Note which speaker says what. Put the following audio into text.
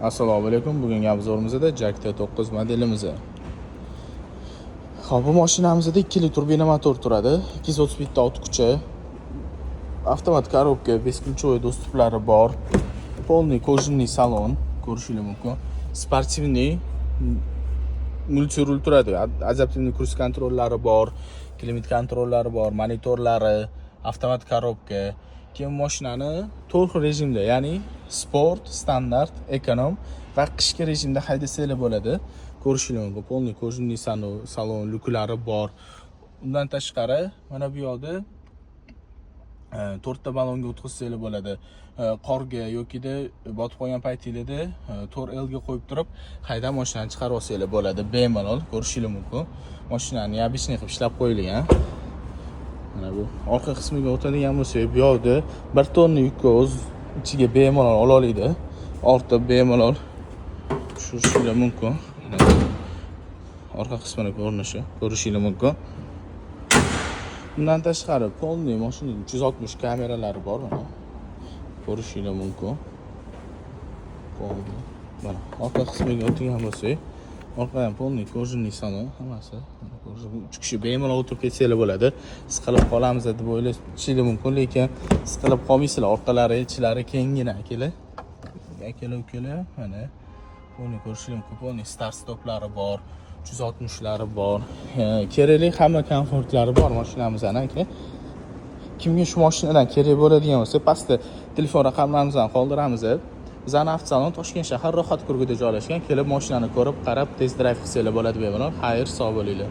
Speaker 1: Assalomu alaykum. Bugungi обзор imizda JAC T9 modelimiz. Xo'p, bu mashinamizda 2 litr turbina motor turadi. 231 ta ot kuchi. Avtomat коробка, бесключевой доступ lari bor. Полный кожаный salon ko'rishingiz mumkin. Спортивный мультируль turadi. Адаптивный круиз контроль lari bor, климат-контроль lari bor, monitorlari, avtomat коробка. Keyin mashinani to'rt xil rejimda, ya'ni sport, standart, ekonom va qishki rejimda haydasanglar bo'ladi. Ko'rishingiz mumkin. Полный кожаный salon, lyuklari bor. Undan tashqari, mana bu yoqda to'rtta balonga o'tkazsanglar bo'ladi. Qorga yokida botib qolgan paytinglarda 4L ga qo'yib turib, haydab mashinani chiqarib olsanglar bo'ladi bemalol. Ko'rishingiz mumkin. Mashinani необычный qilib ishlab qo'yilgan. Mana bu orqa qismiga o'tadigan bo'lsak, bu yoqda 1 tonna yukka o'z ichiga bemalol ola oladi. Ortib bemalol tushirishinglar mumkin. Mana orqa qismini ko'rinishi ko'rishingiz mumkin. Undan tashqari, полный mashinaning 360 kameralari bor, mana. Ko'rishingiz mumkin. Полный. Mana orqa qismiga o'tgan bo'lsak, orqa ham полный кожаный salon hammasi. Mana uch kishi bemalol o'tirib ketsanglar bo'ladi. Siqilib qolamiz deb o'ylashingiz mumkin, lekin siqilib qolmaysizlar. Orqalari, ichlari kenggina, akalar. Akalar, ukalar, mana полный ko'rishingiz mumkin. Полный старт стоп lari bor. 360lari bor. Kerakli hamma komfortlari bor mashinamizni, aka. Kimga shu mashinadan kerak bo'ladigan bo'lsa, pastda telefon raqamlarimizni qoldiramiz. Bizani avtosalon Toshkent shahar, Rohat okrugida joylashgan. Kelib mashinani ko'rib, qarab, test drive qilsanglar bo'ladi bemalol. Xayr, sog' bo'linglar.